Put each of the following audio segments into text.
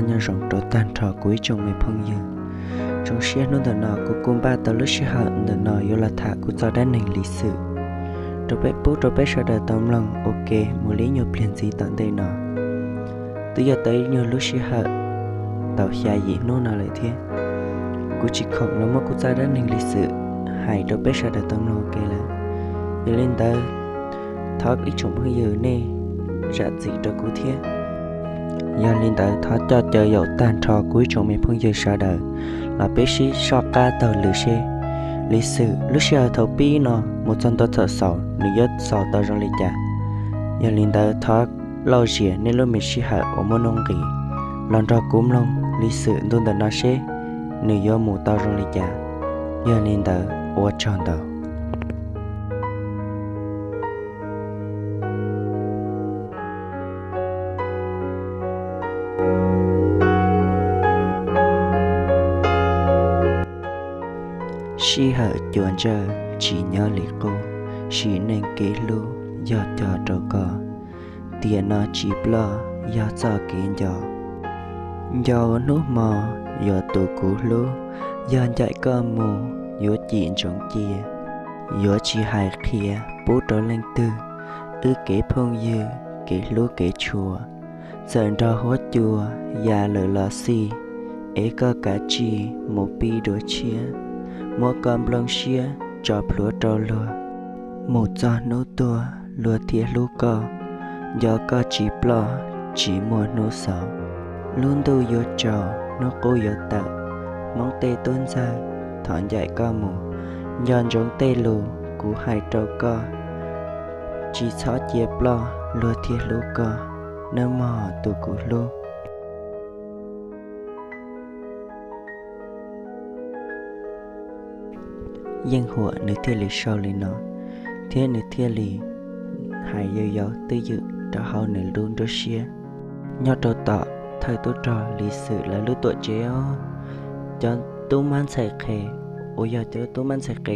Nyob zoo rau tag nrho kuv ib tsoom me phooj ywg. Zoo siab hnub ntawm no kuv kuj npaj tau lub sij hawm ntawm no yuav los tham kuv txoj dab neeg Lis Xwm rau peb pub rau peb sawv daws tau mloog ua ke mus li ib nyuag pliag ntxiv tom ntej no. Twb yog tau ib nyuag lub sij hawm tau xya yim hnub no lawm thiab, kuv tsis khoom los muab kuv txoj dab neeg Lis Xwm hais rau peb sawv daws tau mloog ua ke lawm. Yog li ntawd, thov ib tsoom phooj ywg nej zam txim rau kuv thiab. Yog li ntawd thov coj caw yaum tag nrho kuv ib tsoom me phooj ywg sawv daws los peb sib soj qab taug lw seb Lis Xwm lub sij hawm thaum pib no mus txog ntua thaum xaus nws yuav xaus tau zoo li cas. Yog li ntawd thov lauj zias nej lub me sij hawm uas muaj nuj nqis los nrog kuv mloog Lis Xwm ntu ntawm no seb nws yuav mus tau zoo li cas. Yog li ntawd ua tsaug ntau. Sij hawm cuas ntsawj tsis nyob li qub, sim neej kev hlub yog cog rau koj. Tiam no tsis ploj yog txoj kev nco, nco hnub hmo yuav tu kuv hlub, yog ncaim koj mus yuav cim ntsoov cia. Yuav tsis hais qhia pub rau leej twg, wb kev phooj ywg kev hlub kev tshua, txawm nrog huab cua ya lawm los xij, es koj kav tsij mus pib dua tshiab, muab koj nplooj siab tso plhuav rau luag, mus txog hnub tuag luag thiaj hlub koj, nco koj tsis ploj tsis muaj hnub xaus. Lub ntuj yuav tsaus hnub qub yuav tawm, Hmoob tej tub ntxawg thov ncaim koj mus, nco ntsoov tej lus kuv hais rau koj, tsis txhob cia ploj luag thiaj hlub koj, nawb mog tus kuv hlub. Yeej Huam nws thiaj li sau li no, thiab nws thiaj li hais yau yau twj ywm rau hauv nws lub nruab siab. Nyob rau tom thawj tub rog Lis Xwm lawv lub tuam tsev os, cov tub mab ntxhais qhe, uas yog cov tub mab ntxhais qhe,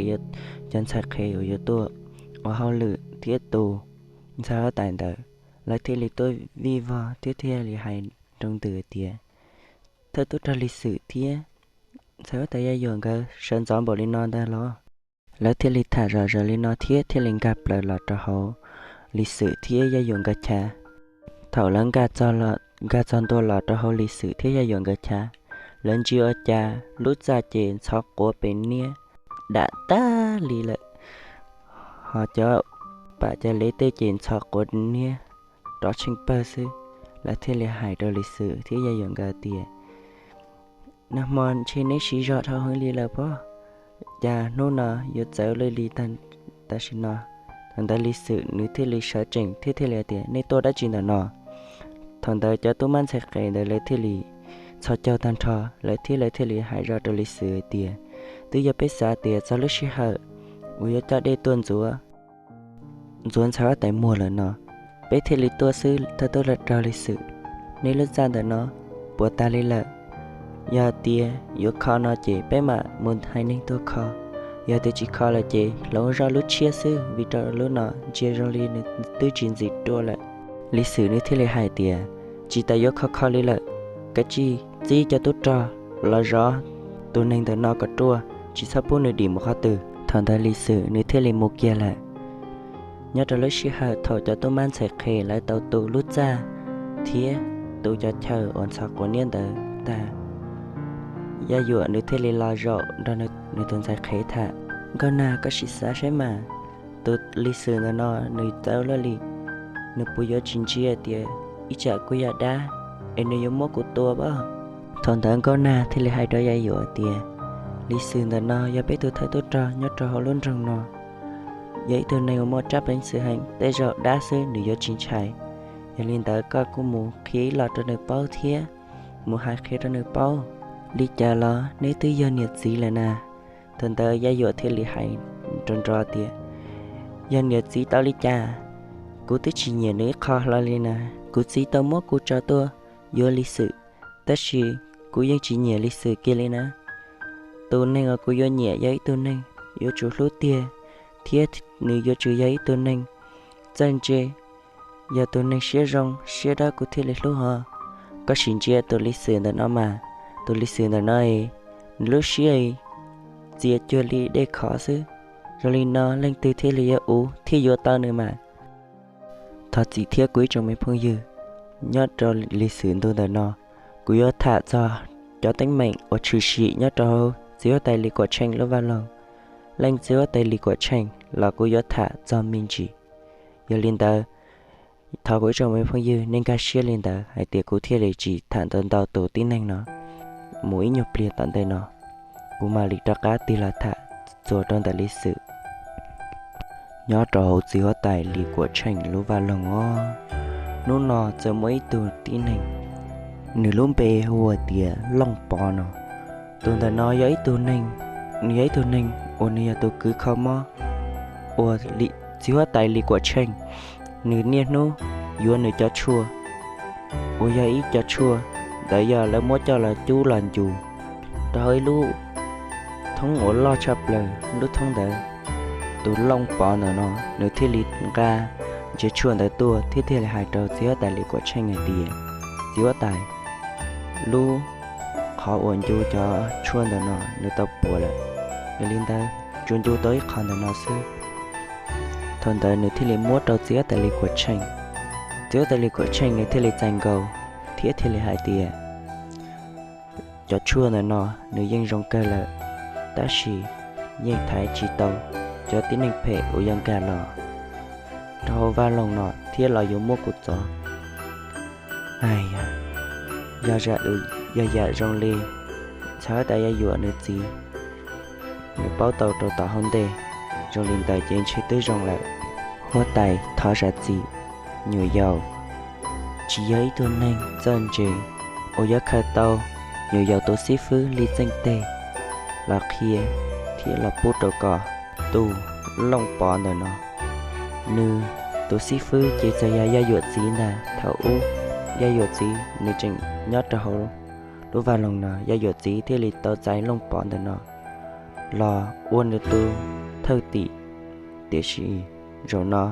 cov ntxhais qhe uas yuav tuaj ua hauj lwm thiab tu ntxhais huab tais ntawd, lawv thiaj li tuaj vij vog thiab thiaj li hais nroo ntws tias, thawj tub rog Lis Xwm thiab ntxhais huab tais Yaj Yuam nkawd sawv ntxov npaum li no ntag los? Lawv thiaj li tham zom zaws li no thiab thiaj li nkag plaws los rau hauv Lis Xwm thiab Yaj Yuam nkawd chav. Thaum lawv nkag txog ntua los rau hauv Lis Xwm thiab Yaj Yuam nkawd chav, lawv ntsia ua cas lub txaj ces ntxhov quav pes niab dam tag li lawm, ho cov pam cov lev tej ces ntxhov quav niab rov tsheej pawg xwb. Lawv thiaj li hais rau Lis Xwm thiab Yaj Yuam nkawd tias, nag hmo ntshe neb siv zog dhau heev li lawm pob, cas hnub no yuav txawv luaj li tam sim no? Thaum ntawd Lis Xwm nws thiaj li sawv tsees thiab thiaj li tias, nej tuaj dab tsi ntawm no? Thaum ntawd cov tub mab ntxhais qhe ntawd lawv thiaj li txhos caug tag nrho lawv thiab lawv thiaj li hais zoj rau Lis Xwm hais tias, twb yog peb xav tias txog lub sij hawm uas yuav coj dej tuaj ntxuav ntxuav ntxhais huab tais muag lawm no, peb thiaj li tuaj xwb thawj tub rog Lis Xwm. Neb lub txaj ntawm no puas tag li lawm? Yog tias yuav kho no ces peb mam mus hais neeg tuaj kho, yog tias tsis kho lawm ces hloov zoj lub tshiab xwb, vim rau lub no ntsia zoo li nws twb tsis ntxim ruaj lawm. Lis Xwm nws thiaj li hais tias, tsis tas yuav kho kho li lawm, kav tsij txib cov tub rog los zov tus neeg ntawm no kom ruaj, tsis txhob pub nws dim mus qhov twg. Thaum ntawd Lis Xwm nws thiaj li mus kiag lawm. Nyob rau lub sij hawm thaum cov tub mab ntxhais qhe lawv tau tu lub txaj thiab tu cov chaw uas ntxhov quav niab ntawd tag, Yaj Yuam nws thiaj li los zaum nrog nws tus ntxhais qhe tham. Nkauj Nag, koj sim xav saib mas, tus Lis Xwm ntawm no nws txawv luaj li, nws puas yuav tsis ntsia tias ib tsam kuv yog dab es nws yuav muab kuv tua pob? Thaum ntawd Nkauj Nag thiaj li hais rau Yaj Yuam tias, Lis Xwm ntawm no yog peb tus thawj tub rog nyob rau hauv lub nroog no, yog ib tug neeg uas muaj rab peev xwm heev, tej zaum dab xwb nws yuav tsis ntshai. Yog li ntawd koj kuj mus qhia ib los rau nws paub thiab mus hais qhia rau nws paub. Li cas los neb twb yog niam txiv lawm na. Thaum ntawd Yaj Yuam thiaj li hais nrov nrov tias, yog niam txiv tau li cas, kuv twb tsis nyiam nws ib qho hlo li na. Kuv txiv tau muab kuv tso tuaj yuav Lis Xwm, tab sis kuv yeej tsis nyiam Lis Xwm kiag li na. Tus neeg uas kuv yuav nyiam yog ib tug neeg yuav tsum hlub tiag, thiab nws yuav tsum yog ib tug neeg txawj ntse, yog tus neeg siab zoo siab dawb kuv thiaj li hlub ho. Koj sim ntsia tus Lis Xwm ntawm no mas, tus Lis Xwm ntawm no es nws lub siab txias cuag li dej khov xwb. Zoo li no leej twg thiaj li yuav ua thiaj yuav tau nws mas? Thov txim thiab kuv ib tsoom me phooj ywg, nyob rau Lis Xwm ntu ntawm no, kuv yuav tham txog cov teeb meem uas tshwm sim nyob rau hauv txiv huab tais Lis Kuam Tsheej lub vaj loog. Leej txiv huab tais Lis Kuam Tsheej los kuv yuav tham txog me ntsis. Yog li ntawd, thov kuv ib tsoom me phooj ywg nej nkag siab li ntawd hais tias kuv thiaj li tsis tham ntau ntau tus tib neeg no. Mus ib nyuag pliag tom ntej no, kuv mam li rov qab tig los tham txuas rau ntawm Lis Xwm nyob rau hauv txiv huab tais Lis Kuam Tsheej lub vaj loog os. Hnub no txawm muaj ib tug tib neeg, nws lub npe hu ua tias Looj Pov no. Tus ntawm no yog ib tug neeg, nws yog ib tug neeg uas nws yog tus kws kho mob uas txiv huab tais Lis Kuam Tsheej nws niaj hnub yuav nws cov tshuaj, uas yog ib cov tshuaj ntawd yog lawv muab coj los cub los ncu rau hauv ib lub thoob uas loj tshaj plaws. Lub thoob ntawd, tus Looj Pov ntawm no nws thiaj li nqa ntsiav tshuaj ntawd tuaj thiab thiaj li hais rau txiv huab tais Lis Kuam Tsheej hais tias, txiv huab tais, lub qhov uas ncu cov tshuaj ntawm no nws tau puas lawm. Yog li ntawd tsuas ncu tau ib qho ntawm no xwb. Thaum ntawd nws thiaj li muab rau txiv huab tais Lis Kuam Tsheej. Txiv huab tais Lis Kuam Tsheej nws thiaj li txais nkaus thiab thiaj li hais tias, cov tshuaj ntawm no nws yeej zoo kawg lawm, tab sis yeej thaiv tsis tau cov tib neeg phem uas yuav nkag los rau hauv vaj loog no thiab los yuav muab kuv txov. Aib, yog yam zoo li txiv huab tais Yaj Yuam nws txiv, nws paub tau rau tom hauv ntej, zoo li ntawd ces ntshe twb zoo lawm. Huab tais thov zam txim, nyuam yaus tsis yog ib tug neeg txawj ntse uas yuav khaws tau nyuam yaus tus xib fwb li txeej teg los qhia thiab los pub rau koj. Tus Looj Pov ntawm no, nws tus xib fwb ces txawm yog Yaj Yuam txiv ntag. Thaum ub Yaj Yuam txiv nws tseem nyob rau hauv lub vaj loog no, Yaj Yuam txiv thiaj li tau txais Looj Pov ntawm no los ua nws tus thwj tim. Tiam sis zaum no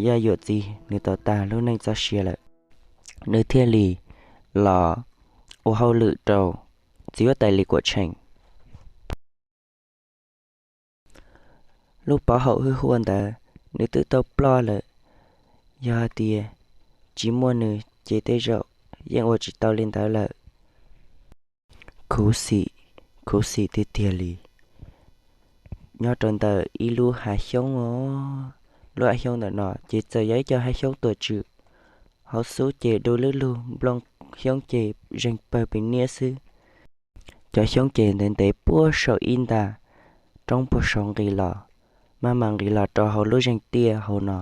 Yaj Yuam txiv nws tau tag lub neej txoj sia lawm, nws thiaj li los ua hauj lwm rau txiv huab tais Lis Kuam Tsheej. Lub pov haum hwj huam ntawd nws twb tau ploj lawm, yog hais tias tsis muaj nws ces tej zaum yeej ua tsis tau li ntawd lawm. Khuv xim, khuv xim tiag tiag li. Nyob rau ntawm ib lub hav xyoob os, lub hav xyoob ntawm no ces txawm yog ib co hav xyoob tuam tswm, hauv xub ces du lub lug, nplooj xyoob ces zeeg pawg pes niab xwb. Cov xyoob ces ntev ntev puag saum ib nta roob puag saud nqis los, maj mam nqis los rau hauv lub zeeg tiaj hauv no.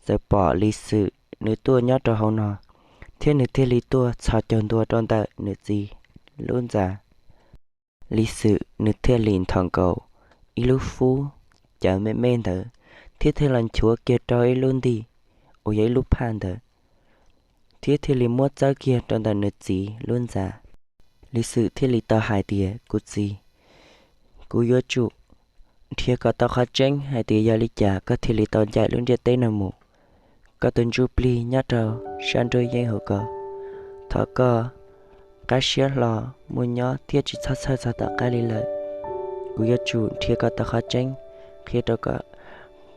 Txawm pom Lis Xwm nws tuaj nyob rau hauv no, thiab nws thiaj li tuaj txhos caug ntua rau ntawm nws txiv lub ntxa. Lis Xwm nws thiaj li nthos nkaus ib lub fwj cawv me me ntawd, thiab thiaj los nchuav kiag rau ib lub ntim uas yog ib lub phaj ntawd, thiab thiaj li muab txawb kiag rau ntawm nws txiv lub ntxa. Lis Xwm thiaj li tau hais tias, kuv txiv, kuv yuav tsum nrhiav kom tau qhov tseeb hais tias yog li cas koj thiaj li tau ncaim lub ntiaj teb no mus. Koj tus ntsuj plig nyob rau sab nruab yeeb hauv ko, thov koj qab siab hlo mus nyob thiab tsis txhob txhawj txog tom qab li lawm. Kuv yuav tsum nrhiav kom tau qhov tseeb qhia rau koj,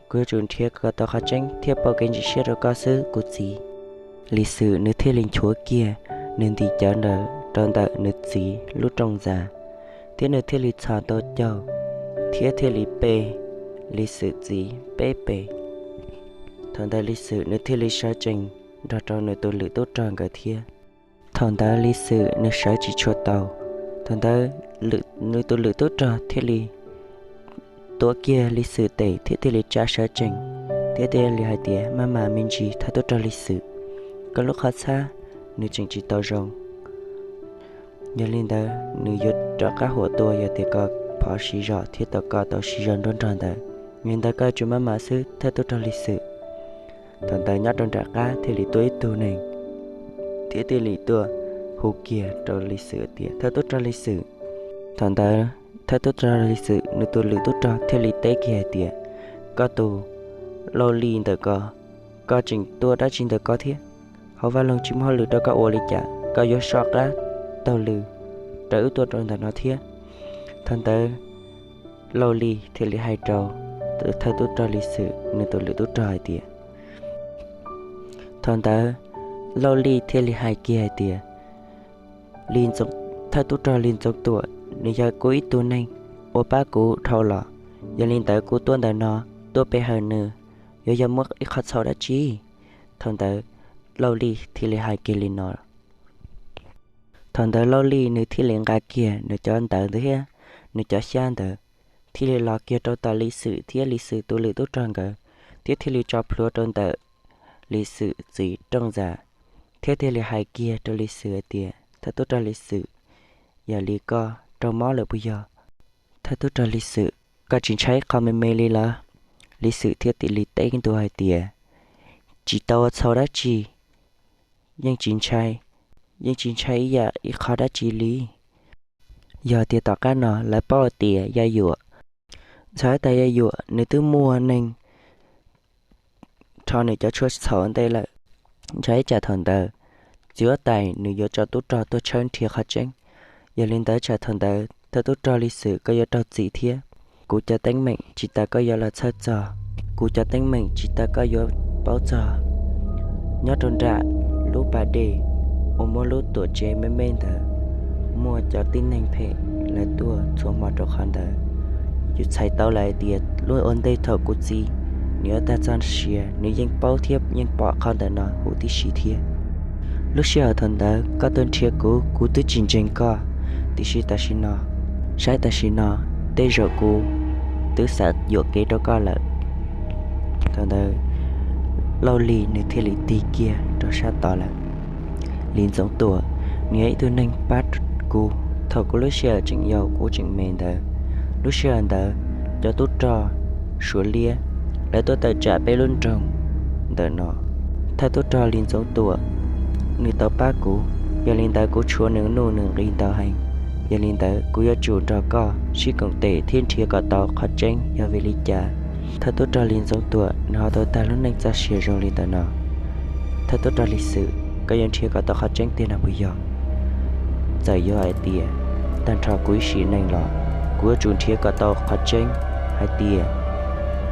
kuv yuav tsum nrhiav kom tau qhov tseeb thiab pauj kev ntseeg siab rau koj xwb kuv txiv. Lis Xwm nws thiaj li nchuav kiag nws ntim cawv ntawd rau ntawm nws txiv lub rooj ntxa, thiab nws thiaj li txhos tau caug thiab thiaj li pe Lis Xwm txiv peb pe. Thaum ntawd Lis Xwm nws thiaj li sawv tsees nrog rau nws tus lwm tub rog nkawd thiab. Thaum ntawd Lis Xwm nws sawv tsis tshua tau. Thaum ntawd nws tus lwm tub rog thiaj li tuav kiag Lis Xwm tes thiab thiaj li tsa sawv tsees, thiab thiaj li hais tias, maj mam me ntsis thawj tub rog Lis Xwm, koj lub qhov txhab nws tseem tsis tau zoo. Yog li ntawd nws yuav rov qab huam tua yog tias koj phov siv zog thiab tau koj tau siv zog nruab nrog ntawd. Yog li ntawd koj yuav tsum maj mam xwb thawj tub rog Lis Xwm. Thaum ntawd nyob rau nram qab thiaj li tuaj ib tug neeg thiab thiaj li tuaj hu kiag rau Lis Xwm tias, thawj tub rog Lis Xwm. Thaum ntawd thawj tub rog Lis Xwm nws tus lwm tub rog thiaj li teb kiag hais tias, koj tus laus li ntawm ko, koj tseem tuaj dab tsi ntawm ko thiab? Hauv vaj loog tsis muaj hauj lwm rau koj ua li cas? koj yuav soj qab taug lw raws wb tuaj rau ntawm no thiab. Thaum ntawd Lauj Lis thiaj li hais rau tus thawj tub rog Lis Xwm nws tus lwm tub rog hais tias, thaum ntawd Lauj Lis thiaj li hais kiag hais tias, Lis Ntxoov, thawj tub rog Lis Ntxoov Tuam, nws yog kuv ib tug neeg uas pab kuv dhau los, yog li ntawd kuv tuaj ntawm no tuaj pe hawm nws, yuav yog muaj ib qhov txhaum dab tsi? Thaum ntawd Lauj Lis thiaj li hais kiag li no. Thaum ntawd Lauj Lis nws thiaj li nqa kiag nws cov ntawv ntawd thiab nws cov xyab ntawd, thiaj li los kiag rau tom Lis Xwm thiab Lis Xwm tus lwm tub rog nkawd, thiab thiaj li tso plhuav rau ntawm Lis Xwm txiv rooj ntxa, thiab thiaj li hais kiag rau Lis Xwm hais tias, thawj tub rog Lis Xwm, yog li koj raug mob lawm puas yog? Thawj tub rog Lis Xwm, koj tsis ntshai qhov me me li los? Lis Xwm thiaj li teb ntua hais tias, tsis tau ua txhaum dab tsi, yeej tsis ntshai, yeej tsis ntshai ib yam ib qho dab tsi li. Yog tias tom qab no lawv paub tias Yaj Yuam, ntxhais huab tais Yaj Yuam nws twb muaj neeg rho nws cov tshuaj txhaum ua ntej lawm, ntshai tsam thaum ntawd txiv huab tais nws yuav tso tub rog tuaj tshawb nrhiav qhov tseeb. Yog li ntawd tsam thaum ntawd thawj tub rog Lis Xwm koj yuav raug txim thiab. Kuv cov teeb meem tsis tas koj yuav los txhawj txog, kuv cov teeb meem tsis tas koj yuav paub txog. Nyob rau nram lub pas dej uas muaj lub tuam tsev me me ntawd, muaj cov tib neeg phem lawv tuaj txhua hmo rau qhov ntawd. Yus txhais tau lawm hais tias lub ua ntej thaum kuv txiv nws yuav tag txoj sia nws yeej paub thiab yeej pom qhov ntawm no huv tib si thiab. Lub sij hawm thaum ntawd koj tuaj nrhiav kuv, kuv twb tsis ntseeg koj, tiam sis tam sim no, saib tam sim no tej zaum kuv twb xav yuam kev rau koj lawm. Thaum ntawd Lauj Lis nws thiaj li tig kiag rau sab tod lawm. Lis Ntxoov Tuam, nws yog ib tug neeg pab kuv thaum kuv lub sij hawm tseem yau kuv tseem me ntawd. Lub sij hawm ntawd cov tub rog Suav liab lawv tuaj tawm tsam peb lub nroog ntawm no. Thawj tub rog Lis Ntxoov Tuam nws tau pab kuv, yog li ntawd kuv tshuav nws nuj nws nqi ntau heev. Yog li ntawd kuv yuav tsum nrog koj sib koom tes thiab nrhiav kom tau qhov tseeb yog vim li cas thawj tub rog Lis Ntxoov Tuam nws ho tau tag lub neej txoj sia zoo li ntawm no. Thawj tub rog Lis Xwm, koj yuav nrhiav kom tau qhov tseeb tiag no puas yog? Txawm yog hais tias tag nrho kuv ib sim neej los kuv yuav tsum nrhiav kom tau qhov tseeb hais tias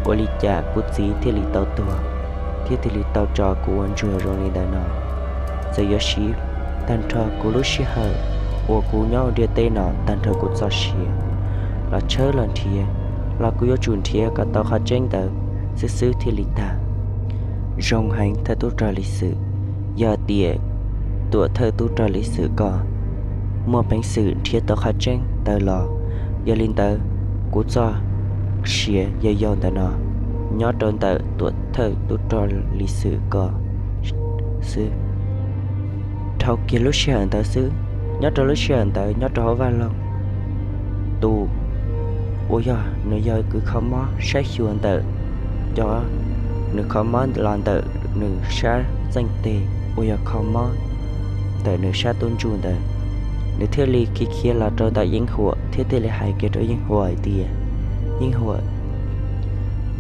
ua li cas kuv txiv thiaj li tau tuag thiab thiaj li tau tso kuv ua ntsuag zoo li ntawm no. Txawm yuav siv tag nrho kuv lub sij hawm uas kuv nyob ua ntiaj teb no tag nrho kuv txoj sia los tshawb los nrhiav, los kuv yuav tsum nrhiav kom tau qhov tseeb ntawd xwb xwb thiaj li tag. Zoo heev thawj tub rog Lis Xwm, yog tias tuam thawj tub rog Lis Xwm koj muaj peev xwm nrhiav tau qhov tseeb ntawd los, yog li ntawd kuv txoj sia yog yog ntawm no nyob rau ntawm tuam thawj tub rog Lis Xwm koj xwb. Dhau kiag lub sij hawm ntawd xwb, nyob rau lub sij hawm ntawd nyob rau hauv vaj loog, tus uas yog nws yog kws kho mob saib xyuas ntawm cov, nws kho mob los ntawm nws sab txeej teg uas yog kho mob ntawm nws sab tub ntsuj ntawd, nws thiaj li khiav khiav los rau ntawm Yeej Huam thiab thiaj li hais kiag rau Yeej Huam hais tias, Yeej Huam,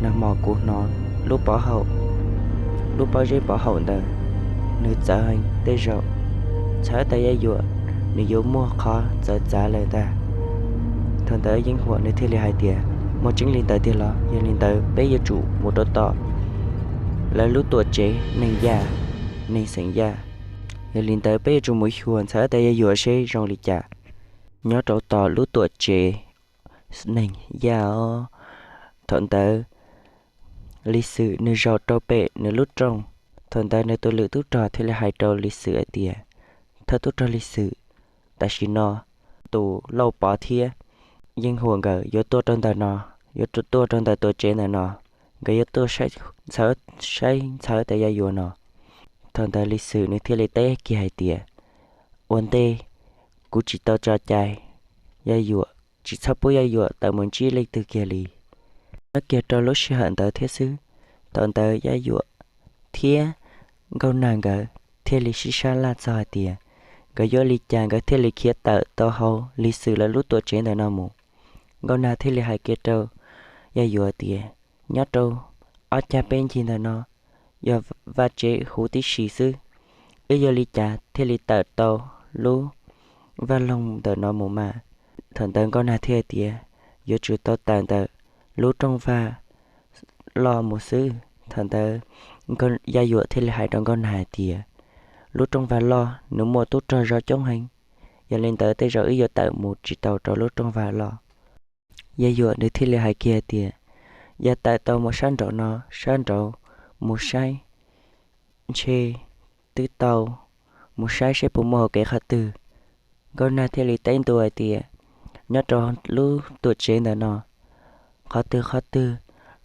nag hmo kuv hnov lub pov haum, lub pob zeb pov haum ntawd nws txawv heev, tej zaum ntxhais huab tais Yaj Yuam nws yuav muaj qhov txawv txav lawm ntag. Thaum ntawd Yeej Huam nws thiaj li hais tias, Muaj tseeb li ntawd tiag los? Yog li ntawd peb yuav tsum mus rau tom lawv lub tuam tsev neeg Yaj, neeg xeem Yaj. Yog li ntawd peb yuav tsum mus xyuas ntxhais huab tais Yaj Yuam seb zoo li cas nyob rau tom lub tuam tsev neeg Yaj os. Thaum ntawd Lis Xwm nws zaum rau pem nws lub rooj. Thaum ntawd nws tus lwm tub rog thiaj li hais rau Lis Xwm hais tias, Thawj tub rog Lis Xwm, tam sim no tus Lauj Pov thiab Yeej Huam nkawd yuav tuaj rau ntawm no, yuav tuaj rau ntawm tuam tsev ntawm no, nkawd yuav tuaj saib ntxhais huab tais Yaj Yuam no. Thaum ntawd Lis Xwm nws thiaj li teb kiag hais tias, Ua ntej kuv tsis tau tso cai Yaj Yuam, tsis txhob pub Yaj Yuam tawm mus ntsib leej twg kiag li. Nyob kiag rau lub sij hawm ntawd thiab xwb, thaum ntawd Yaj Yuam thiab Nkauj Nag nkawd thiaj li sib sab laj txog hais tias nkawd yuav li cas nkawd thiaj li khiav tawm tau hauv Lis Xwm lawv lub tuam tsev ntawm no mus. Nkauj Nag thiaj li hais kiag rau Yaj Yuam tias, Nyob rau ob cag peb ncig ntawm no yog vaj tsev huv tib si xwb, wb yuav li cas thiaj li tawm tau lub vaj loog ntawm no mus mas? Thaum ntawd Nkauj Nag thiaj tias, yuav tsum tau tawm ntawm lub rooj vag loj mus xwb. Thaum ntawd Yaj Yuam thiaj li hais rau Nkauj Nag hais tias, lub rooj vag loj nws muaj tub rog zov coob heev, yog li ntawd tej zaum wb yuav tawm mus tsis tau rau lub rooj vag loj. Yaj Yuam nws thiaj li hais kiag tias, yog tawm tau mus sab nraum no, sab nraud mus saib, ntshe twb tau, mus saib seb puas muaj hauv kev qhov twg. Nkauj Nag thiaj li teb ntua hais tias, nyob rau lub tuam tsev ntawm no, qhov twg qhov twg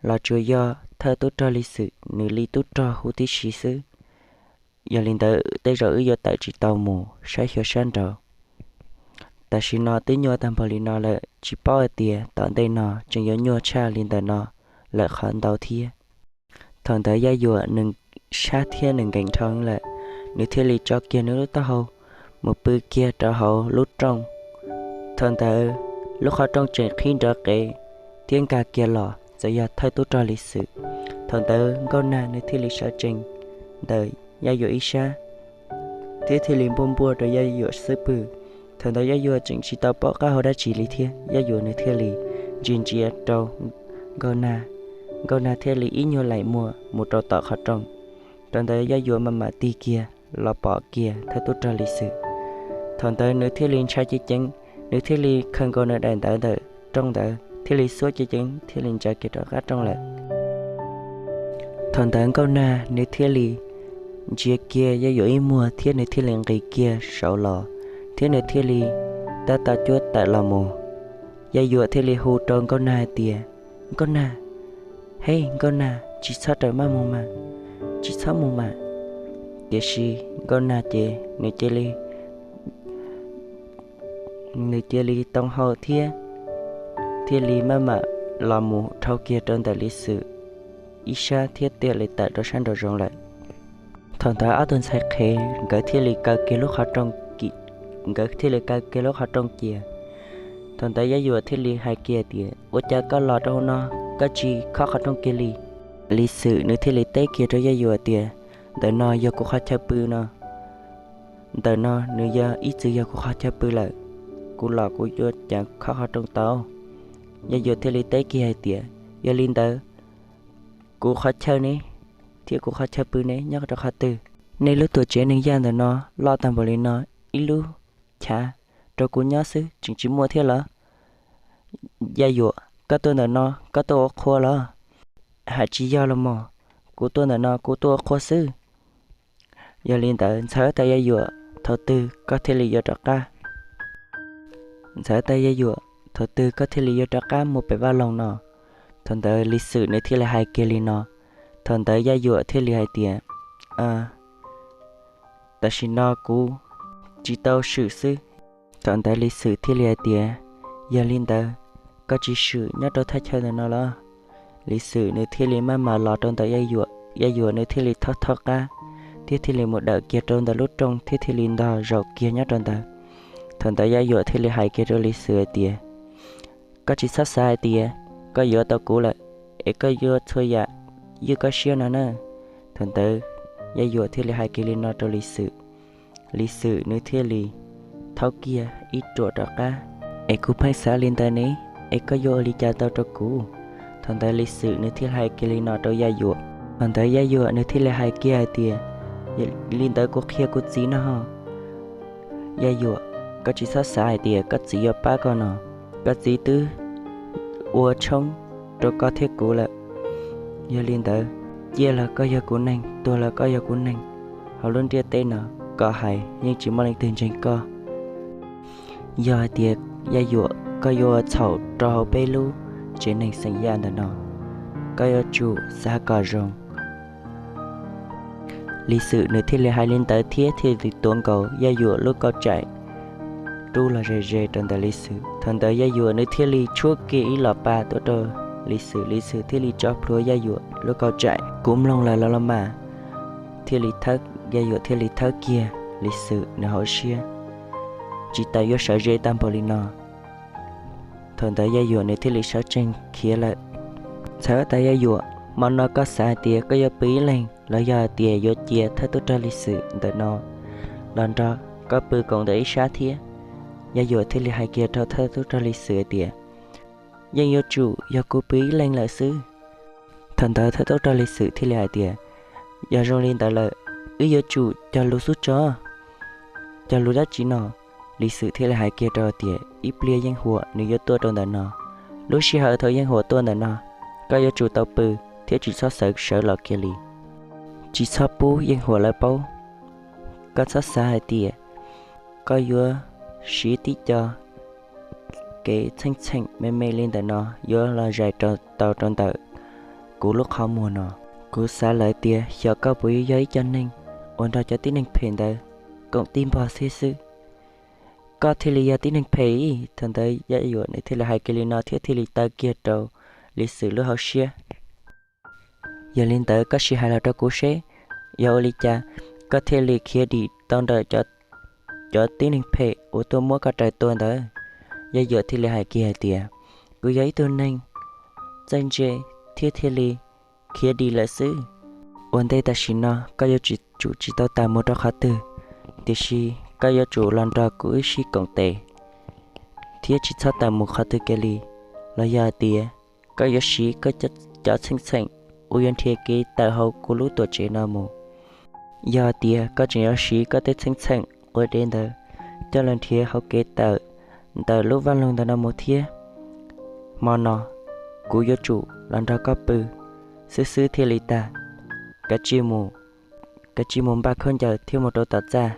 los tsuas yog thawj tub rog Lis Xwm nws li tub rog huv tib si xwb. Yog li ntawd tej zaum wb yuav tawm tsis tau mus saib xyuas sab nraud. Tam sim no twb nyuaj tag npaum li no lawm, tsis paub hais tias tom ntej no tseem yuav nyuaj tshaj li ntawm no lawm qhov ntau thiab. Thaum ntawd Yaj Yuam nws sab thiab nws nkees dhau lawm, nws thiaj li tso kiag nws lub taub hau mus pw kiag rau hauv lub rooj. Thaum ntawd lub qhov rooj tseem qhib nrov qees thiab nkag kiag los, txawm yog thawj tub rog Lis Xwm. Thaum ntawd Nkauj Nag nws thiaj li sawv tsees ntawm Yaj Yuam ib sab thiab thiaj li npuaj npuaj rau Yaj Yuam xub pwg. Thaum ntawd Yaj Yuam tseem tsis tau paub qab hau dab tsi li thiab, Yaj Yuam nws thiaj li ntsia ntsia rau Nkauj Nag. Nkauj Nag thiaj li ib nyuag laim muag mus rau tom qhov rooj. Thaum ntawd Yaj Yuam maj mam tig kiag los pom kiag thawj tub rog Lis Xwm. Thaum ntawd nws thiaj li ntshai ceev ceev, nws thiaj li khaws nkaus nws daim ntawv ntawm rooj ntawd thiaj li xuab ceev ceev thiaj li ntsia kiag rov qab rooj lawm. Thaum ntawd Nkauj Nag nws thiaj li ntsia kiag Yaj Yuam ib muag thiab nws thiaj li nqis kiag saud los, thiab nws thiaj li tab tom cuab tawm los mus. Yaj Yuam thiaj li hu rau Nkauj Nag hais tias, Nkauj Nag, hej Nkauj Nag, tsis txhob rawm maj mus mas, tsis txhob mus mas. Tiam sis Nkauj Nag ces nws cia li nws cia li too hau thiab thiaj li maj mam los mus dhau kiag rau ntawm Lis Xwm ib sab thiab thiaj li tawm rau sab nraum zoov lawm. Thaum ntawd ob tug ntxhais qhev nkawd thiaj li kaw kiag lub qhov rooj, nkawd thiaj li kaw kiag lub qhov rooj cia. Thaum ntawd Yaj Yuam thiaj li hais kiag tias, ua cas koj los rau hauv no, koj tsis khob qhov rooj kiag li? Lis Xwm nws thiaj li teb kiag rau Yaj Yuam tias, ntawm no yog kuv qhov chaw pw no, ntawm no nws yog ib txwm yog kuv qhov chaw pw lawm, kuv los kuv yuav cas khob qhov rooj tau. Yaj Yuam thiaj li teb kiag hais tias, yog li ntawd kuv qhov chaw ne, thiab kuv qhov chaw pw ne nyob rau qhov twg? Nej lub tuam tsev neeg yaj ntawm no loj tag npaum li no, ib lub chav rau kuv nyob xwb tseem tsis muaj thiab los? Yaj Yuam, koj tuaj ntawm no koj tuaj ua qhua los? Hais tsis yog los mog, kuv tuaj ntawm no kuv tuaj ua qhua xwb. Yog li ntawd ntxhais huab tais Yaj Yuam, thaum twg koj thiaj li yuav rov qab? Ntxhais huab tais Yaj Yuam, thaum twg koj thiaj li yuav rov qab mus pem vaj loog no? Thaum ntawd Lis Xwm nws thiaj li hais kiag li no. Thaum ntawd Yaj Yuam thiaj li hais tias, tam sim no kuv tsis tau swm xwb. Thaum ntawd Lis Xwm thiaj li hais tias, yog li ntawd koj tsis swm nyob rau thaj chaw ntawm no los? Lis Xwm nws thiaj li maj mam los rau ntawm Yaj Yuam, Yaj Yuam nws thiaj li thaub thaub qab thiab thiaj li mus dawm kiag rau ntawm lub rooj thiab thiaj li ntog zaum kiag nyob rau ntawd. Thaum ntawd Yaj Yuam thiaj li hais kiag rau Lis Xwm hais tias, koj tsis txhob xav hais tias koj yuav tau kuv lawm, es koj yuav txhua yam ywj koj siab no na. Thaum ntawd Yaj Yuam thiaj li hais kiag li no rau Lis Xwm. Lis Xwm nws thiaj li thaub kiag ib ruam rov qab, es kuv pheej xav li ntawd ne, es koj yuav ua li cas tau rau kuv? Thaum ntawd Lis Xwm nws thiaj li hais kiag li no rau Yaj Yuam. Thaum ntawd Yaj Yuam nws thiaj li hais kiag hais tias, li ntawd kuv qhia kuv txiv no ho. Yaj Yuam, koj tsis txhob xav hais tias koj txiv yuav pab koj no, koj txiv twb ua tshoob rau koj thiab kuv lawm. Yog li ntawd, ciaj los koj yog kuv neeg, tuag los koj yog kuv neeg. Hauv lub ntiaj teb no, koj hais yeej tsis muaj leej twg ntseeg koj. Yog hais tias Yaj Yuam koj yuav ua txhaum rau hauv peb lub tsev neeg xeem Yaj ntawm no, koj yuav tsum xav kom zoo. Lis Xwm nws thiaj li hais li ntawd thiab thiaj li tuav nkaus Yaj Yuam lub kauj tsaim rub los ze ze rau ntawm Lis Xwm. Thaum ntawd Yaj Yuam nws thiaj li tshuab kiag ib los pa tuaj rau Lis Xwm, Lis Xwm thiaj li tso plhuav Yaj Yuam lub kauj tsaim. Kuv mloog lawm los los mas, thiaj li, Yaj Yuam thiaj li thawb kiag Lis Xwm nws hauv siab, tsis tas yuav sawv ze tag npaum li no. Thaum ntawd Yaj Yuam nws thiaj li sawv tsees khiav lawm. Ntxhais huab tais Yaj Yuam, hmo no koj xav hais tias koj yuav pw ib leeg los yog hais tias yuav cia thawj tub rog Lis Xwm ntawm no los nrog koj pw koom ntawm ib sab thiab. Yaj Yuam thiaj li hais kiag rau thawj tub rog Lis Xwm hais tias, Yeej yuav tsum yog kuv pw ib leeg lawm xwb. Thaum ntawd thawj tub rog Lis Xwm thiaj li hais tias, Yog zoo li ntawd lawm, wb yuav tsum cog lus xub tso. Cog lus dab tsi no? Lis Xwm thiaj li hais kiag rau tias, Ib pliag Yeej Huam nws yuav tuaj rau ntawm no. Lub sij hawm thaum Yeej Huam tuaj ntawm no, koj yuav tsum tau pw thiab tsis txhob sawv sawv los kiag li. Tsis txhob pub Yeej Huam lawv paub. Koj txhob xav hais tias koj yuav siv tib co kev txheej txheem me me li ntawm no yuav los zais tau rau ntawm kuv lub qhov muag no. Kuv xav lawm tias xyov koj puas yuav yog ib co neeg uas nrog cov tib neeg phem ntawd koom tib npog xwb xwb, koj thiaj li yog tib neeg phem ib. Thaum ntawd Yaj Yuam nws thiaj li hais kiag li no thiab thiaj li taw kiag rau Lis Xwm lub hauv siab. Yog li ntawd koj sim hais los rau kuv seb, yog ua li cas koj thiaj li khiav dim tau ntawm cov tib neeg phem uas tuaj muab koj raws tua ntawd? Yaj Yuam thiaj li hais kiag hais tias, Kuv yog ib tug neeg txawj ntse thiab thiaj li khiav dim lawm xwb. Ua ntej tam sim no koj yuav tsum tsis tau tawm mus rau qhov twg, tiam sis koj yuav tsum los nrog kuv wb sib koom tes thiab tsis txhob tawm mus qhov twg kiag li. Los yog hais tias koj yuav siv koj cov txheej txheem uas yuav nrhiav kev tawm hauv kuv lub tuam tsev no mus. Yog hais tias koj tseem yuav siv koj tej txheej txheem quav dev ntawd coj los nrhiav hauv kev tawm ntawm lub vaj loog ntawm no mus thiab, hmo no kuv yuav tsum los nrog koj pw xwb xwb thiaj li tag. Kav tsij mus, kav tsij mus npaj khaub ncaws thiab mus rau tom txaj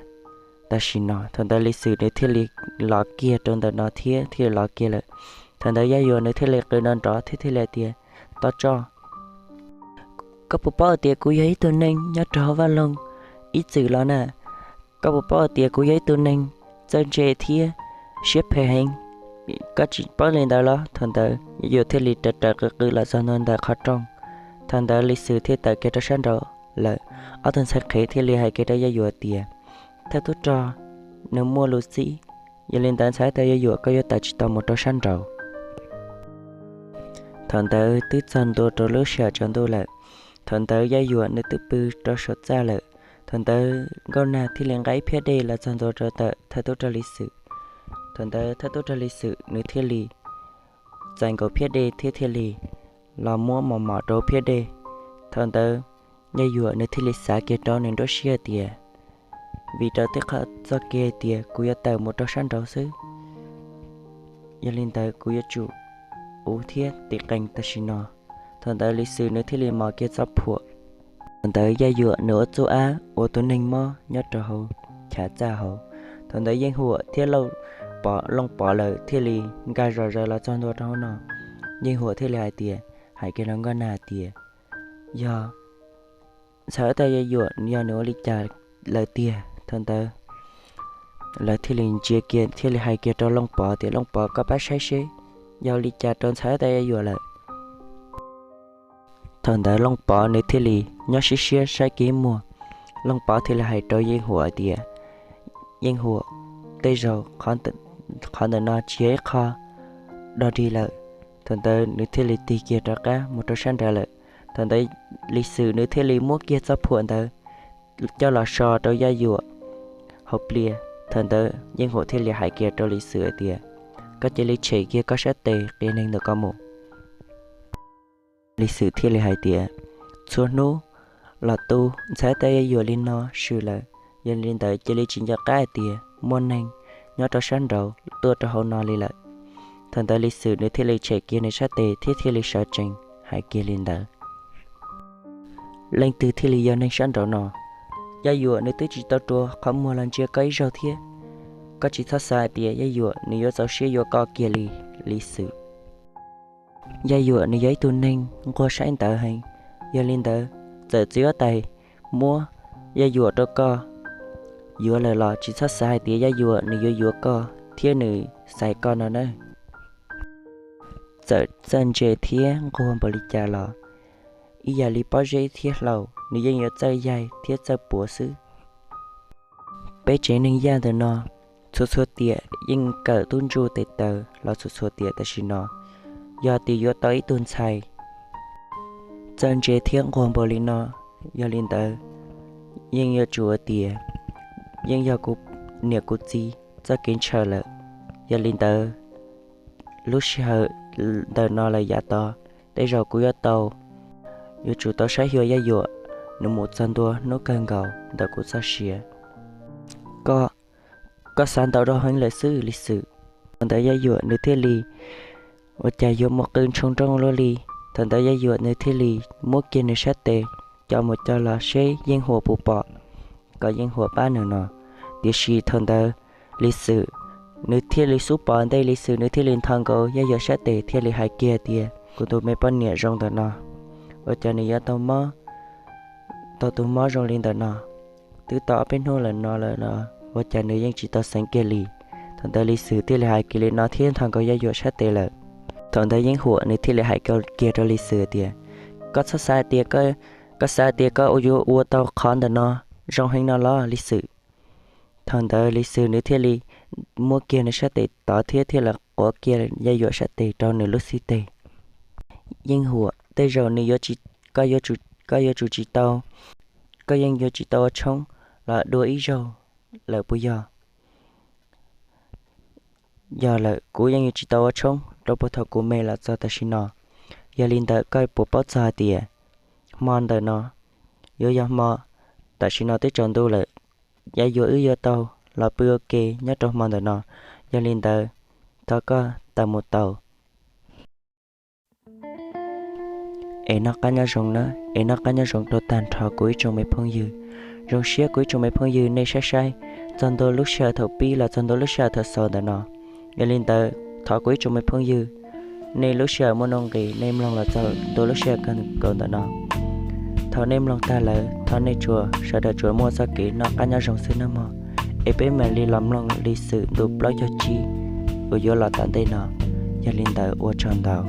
tam sim no. Thaum ntawd Lis Xwm nws thiaj li los kiag rau ntawm no thiab thiaj li los kiag lawm. Thaum ntawd Yaj Yuam nws thiaj li qw nrov nrov thiab thiaj li hais tias, Tos tso, koj puas paub tias kuv yog ib tug neeg nyob rau hauv vaj loog ib txwm los na? Koj puas paub tias kuv yog ib tug neeg txawj ntse thiab siab phem heev? Koj tsis paub li ntawd los? Thaum ntawd Yaj Yuam thiaj li raws raws qw qw los txog ntua ntawm qhov rooj. Thaum ntawd Lis Xwm thiaj tawm kiag rau sab nraud lawm. Ob tug ntxhais qhev thiaj li hais kiag rau Yaj Yuam tias, Thawj tub rog nws muaj lus txib, yog li ntawd ntxhais huab tais Yaj Yuam koj yuav tawm tsis tau mus rau sab nraud. Thaum ntawd twb txog ntua rau lub sij hawm tsaus ntuj lawm. Thaum ntawd Yaj Yuam nws twb pw rau saum txaj lawm. Thaum ntawd Nkauj Nag thiaj li nqa ib phiab dej los txog ntua rau ntawm thawj tub rog Lis Xwm. Thaum ntawd thawj tub rog Lis Xwm nws thiaj li txais nkaus phiab dej thiab thiaj li los muab mos mos rau phiab dej. Thaum ntawd Yaj Yuam nws thiaj li xav kiag rau nws nruab siab tias, Vim rau tej qhov txoj kev hais tias kuv yuav tawm mus rau sab nraud xwb, yog li ntawd kuv yuav tsum ua thiab tiv qees tam sim no. Thaum ntawd Lis Xwm nws thiaj li mos kiag txoj phuam. Thaum ntawd Yaj Yuam nws ua txuj ab ua tus neeg mob nyob rau hauv chav txaj hauv. Thaum ntawd Yeej Huam thiab Looj Pov lawm thiaj li nkag zom zaws los txog ntua rau hauv no. Yeej Huam thiaj li hais tias, hais kiag rau Nkauj Nag tias, Yog ntxhais huab tais Yaj Yuam yog nws ua li cas lawm tiag? Thaum ntawd lawv thiaj li ntsia kiag thiaj li hais kiag rau Looj Pov tias, Looj Pov, koj pab saib seb yog ua li cas rau ntxhais huab tais Yaj Yuam lawm. Thaum ntawd Looj Pov nws thiaj li nyob siab siab saib kiag muag. Looj Pov thiaj li hais rau Yeej Huam tias, Yeej Huam, tej zaum qhov ntawm no tsis yog ib qho dog dig lawm. Thaum ntawd nws thiaj li tig kiag rov qab mus rau sab nraud lawm. Thaum ntawd Lis Xwm nws thiaj li muab kiag txoj phuam ntawd coj los so rau Yaj Yuam hauv pliaj. Thaum ntawd Yeej Huam thiaj li hais kiag rau Lis Xwm hais tias, Koj cia li tshem kiag koj sab tes qias neeg ntawm ko mus. Lis Xwm thiaj li hais tias, Txhua hnub los tu ntxhais huab tais Yaj Yuam li no swm lawm, yog li ntawd cia li tsis nco qab hais tias muaj neeg nyob rau sab nraud tuaj rau hauv no li lawm. Thaum ntawd Lis Xwm nws thiaj li tshem kiag nws sab tes thiab thiaj li sawv tsees hais kiag li ntawd. Leej twg thiaj li yog neeg sab nraud no? Yaj Yuam nws twb tsis tau rua qhov muag los ntsia koj ib zaug thiab. Koj tsis txhob xav hais tias Yaj Yuam nws yuav txaus siab yuav koj kiag li, Lis Xwm. Yaj Yuam nws yog ib tug neeg nquag saib ntawv heev, yog li ntawd txawm txiv huab tais muab Yaj Yuam rau koj yuav lawm los tsis txhob xav hais tias Yaj Yuam nws yuav yuav koj thiab nws xaiv koj no nawb. Txawm txawj ntse thiab nquag npaum li cas los ib yam li pob zeb thiab hlau, nws yeej yuav txawj yaig thiab txawj puav xwb. Peb tsev neeg Yaj ntawm no txhua txhua tiam yeej kawm tub ntsuj tes taw los txhua txhua tiam tam sim no. Yog tias yuav tau ib tug ntxhais txawj ntse thiab nquag npaum li no, yog li ntawd yeej yuav tsum hais tias yeej yog kuv niam kuv txiv txoj kev ntshaw lawm. Yog li ntawd, lub sij hawm ntawm no lawm yav tod, tej zaum kuv yuav tau, yuav tsum tau saib xyuas Yaj Yuam nws mus txog ntua hnub kawg nkaus ntawm kuv txoj sia. Koj, koj xav ntau rau heev lawm xwb Lis Xwm. Thaum ntawd Yaj Yuam nws thiaj li, ua cas yuav mus qw ntshoo nrooj luaj li. Thaum ntawd Yaj Yuam nws thiaj li muab kiag nws sab tes co mus co los seb Yeej Huam puas pom, kom Yeej Huam pab nws no. Tiam sis thaum ntawd Lis Xwm nws thiaj li xub pom ntej, Lis Xwm nws thiaj li nthos nkaus Yaj Yuam sab tes thiaj li hais kiag tias, kuv tus me poj niam zoo ntawm no, ua cas nws yuav tau mob, tau tus mob zoo li ntawm no, twb tau ob peb hnub lawm no lawm no, ua cas nws yeej tsis tau xeev kiag li. Thaum ntawd Lis Xwm thiaj li hais kiag li no thiab nthos nkaus Yaj Yuam sab tes lawm. Thaum ntawd Yeej Huam nws thiaj li hais kiag rau Lis Xwm tias, koj txhob xav tias, koj xav tias koj yuav ua tau qhov ntawm no zoo heev no los Lis Xwm. Thaum ntawd Lis Xwm nws thiaj li muab kiag nws sab tes tod thiab thiaj li quav kiag Yaj Yuam sab tes rau nws lub xib tes. Yeej Huam, tej zaum nws yuav tsis, koj yuav tsum tsis tau, koj yeej yuav tsis tau ua tshoob los dua ib zaug lawm puas yog? Yog lawm, kuv yeej yuav tsis tau ua tshoob rau puag thaum kuv me los txog tam sim no. Yog li ntawd koj puas paub txog hais tias hmo ntawm no yuav yog hmo, tam sim no twb tsaus ntuj lawm, Yaj Yuam wb yuav tau los pw ua ke nyob rau hmo ntawm no. Yog li ntawd, thov koj tawm mus tau. Es noj qab nyob zoo na, es noj qab nyob zoo rau tag nrho kuv ib tsoom me phooj ywg. Zoo siab kuv ib tsoom me phooj ywg nej saib saib txog ntua lub sij hawm thaum pib los txog ntua lub sij hawm thaum xaus ntawm no. Yog li ntawd thov kuv ib tsoom me phooj ywg, nej lub sij hawm muaj nuj nqis nej mloog los txog ntua lub sij hawm kawg nkaus ntawm no, thaum nej mloog tag lawm thov nej tsuas sawv daws tsuas muaj txoj kev noj qab nyob zoo xwb nawb mog. Es peb mam li los mloog Lis Xwm ntu plaub caug tsib uas yuav los tom ntej no. Yog li ntawd ua tsaug ntau.